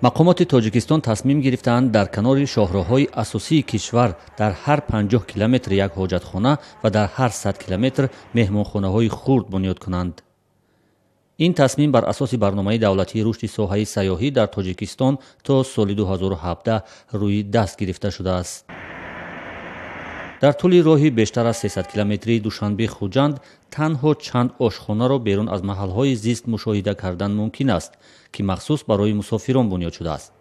Мақомоти Тоҷикистон тасмим гирифтаанд, дар канори шоҳроҳҳои асосии кишвар дар ҳар 50 километр як ҳоҷатхона ва дар ҳар 100 километр меҳмонхонаҳои хурд бунёд кунанд. Ин тасмим бар асоси барномаи давлатии рушди соҳаи сайёҳӣ дар Тоҷикистон то соли 2017 рӯи даст гирифта шудааст. Дар тӯли роҳи бештар аз 300 километрии Душанбе Хуҷанд танҳо чанд ошхонаро берун аз маҳалҳои зист мушоҳида кардан мумкин аст, ки махсус барои мусофирон бунёд шудааст.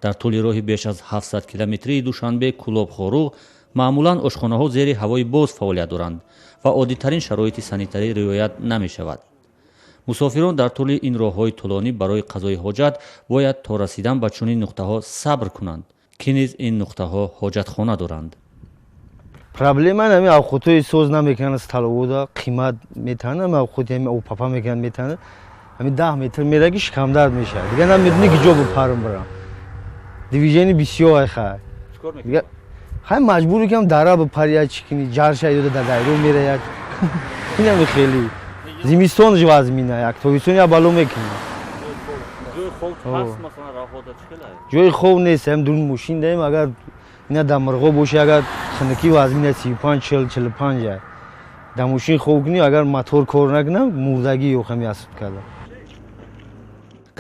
Дар тӯли роҳи беш аз 700 километрии Душанбе Кӯлоб Хоруғ маъмулан ошхонаҳо зери ҳавои боз фаъолият доранд ва оддитарин шароити санитарӣ риоят намешавад. Мусофирон дар тӯли ин роҳҳои тӯлонӣ барои қазои ҳоҷат бояд то расидан ба чунин нуқтаҳо сабр кунанд, ки низ ин нуқтаҳо ҳоҷатхона доранд. Проблема ҳами авқотҳои соз намекунанд, столовода қимат метаҳанд, ҳами авқоти ҳами опапа мекунанд, метаҳанд. Ҳами 10 метр мераги, шикамдард мешавад, дигар намедонӣ ки ҷо бипарам бирам. Движение бисёр ай хай. Хай, маҷбуре кам дара бипари, як чӣ кунӣ, ҷарша ёда дар дайро мера як. Инами хеле зимистонаш вазмина, як тобистон як бало мекунӣ. Ҷои хоб нест, ҳам дур мошин даем, агар ина дар Мурғоб боша, агар хунукӣ вазмина, 35, 40, 45, дар мошин хоб кунӣ, агар мотор кор накунам, мурдагӣ ёхами асуд карда.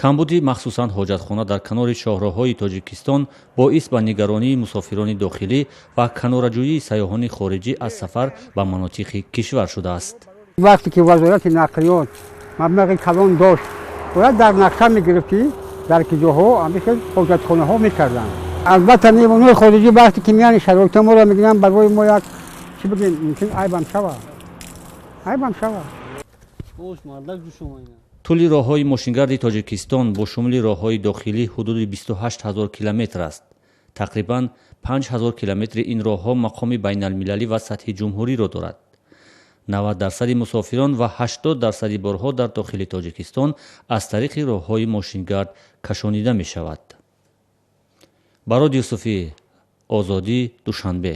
Камбуди махсусан ҳоҷатхона дар канори шоҳроҳҳои Тоҷикистон боис ба нигаронии мусофирони дохилӣ ва канораҷӯии сайёҳони хориҷӣ аз сафар ба манотиқи кишвар шудааст. Вақте ки Вазорати нақлиёт маблағи калон дошт, бояд дар нақша мегирифт, ки дар киҷоҳо ҳамин хел ҳоҷатхонаҳо мекарданд. Албатта, меҳмонҳои хориҷӣ вақте ки меянд, шароити моро мегиранд, барои мо як чӣ бигем, мумкин айбам шавад, айбам шавад. Тӯли роҳҳои мошингарди Тоҷикистон бо шумули роҳҳои дохилӣ ҳудуди 28 ҳазор километр аст. Тақрибан 5 ҳазор километри ин роҳҳо мақоми байналмилалӣ ва сатҳи ҷумҳуриро дорад. 90 дарсади мусофирон ва 80 дарсади борҳо дар дохили Тоҷикистон аз тариқи роҳҳои мошингард кашонида мешавад. Барод Юсуфӣ, Озодӣ, Душанбе.